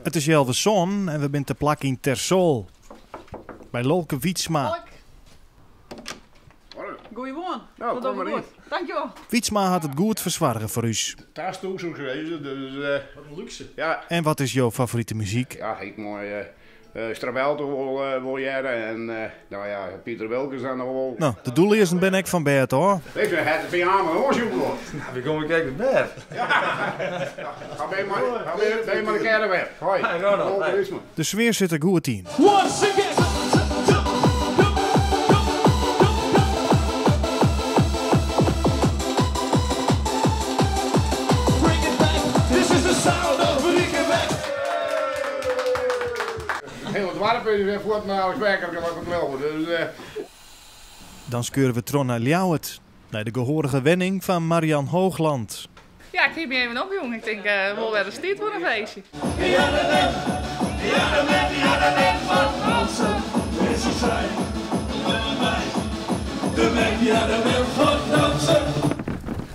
It is healwei sânen en we binne te plak yn Tersoal. By Lolke Wytsma. Goeiemoarn. Nou, kom mar yn. Dankjewol. Wytsma hat it goed fersoarge foar ús. Tas thús soe ik sizze, dus. Wat in lúkse. Ja. En wat is jo favorite muzyk? Ja, ik mei Strabel toch wol wol hearre en no ja, Piter Wilkens dan noch wol. No, de Doelleazen binne ek fan bêd ôf. Ik ha it pyjama oansjoen wol. No, wy komme krekt út bêd. Ga ben mei ben mei de caravan. Hoi. De sfear sit der goed yn. Het hele doarp is wer fuort nei Alex Werker wat ik leau. Dus. Dan skeure we troch nei Ljouwert, nei de gehoarige wenning fan Marian Hoogland. Ja, ik hie my even opjûn. Ik tink, wol wer ris tiid foar in feestje.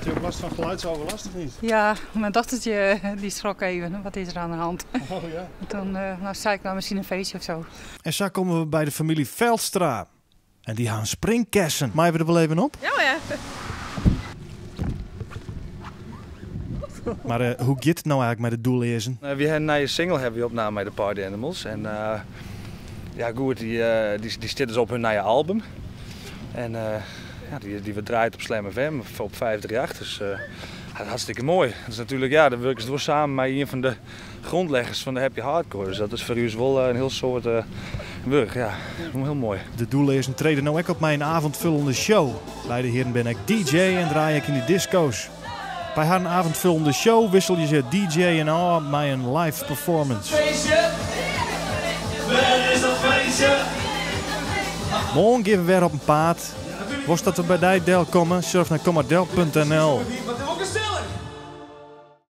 Heb je ook last van geluidsoverlast of niet? Ja, mijn dochtertje die schrok even. Wat is er aan de hand? Oh ja. En toen nou, zei ik nou misschien een feestje of zo. En sa komme we by de famylje Veldstra. En dy ha in springkessen. Meie we der wol even op? Ja hear. Mar hoe giet it no eigentlik mei de Doelleazen? Wy ha in nije single hawwe wy opnaam mei de Party Animals. En ja goed, dy stiet dus op hun nije album. En ja, dy wurdt draaid op Slam FM op 538. Dus hartstikke moai. Dat is natuerlik, ja, dan wurkest wol samen mei ien fan de grondleggers fan de happy hardcore. Dus dat is foar ús wol in hiel soad wurk. Ja, dat is hiel moai. De Doelleazen trede no ek op mei in avondvullende show. Beide hearen binne ek DJ en draaie ek yn de disko's. By harren avondvullende show wisselje se it DJ'en ôf mei in live performance. Moarn gean we wer op 'en paad. Wolst dat we by dy delkomme? Surf nei kommardel.nl.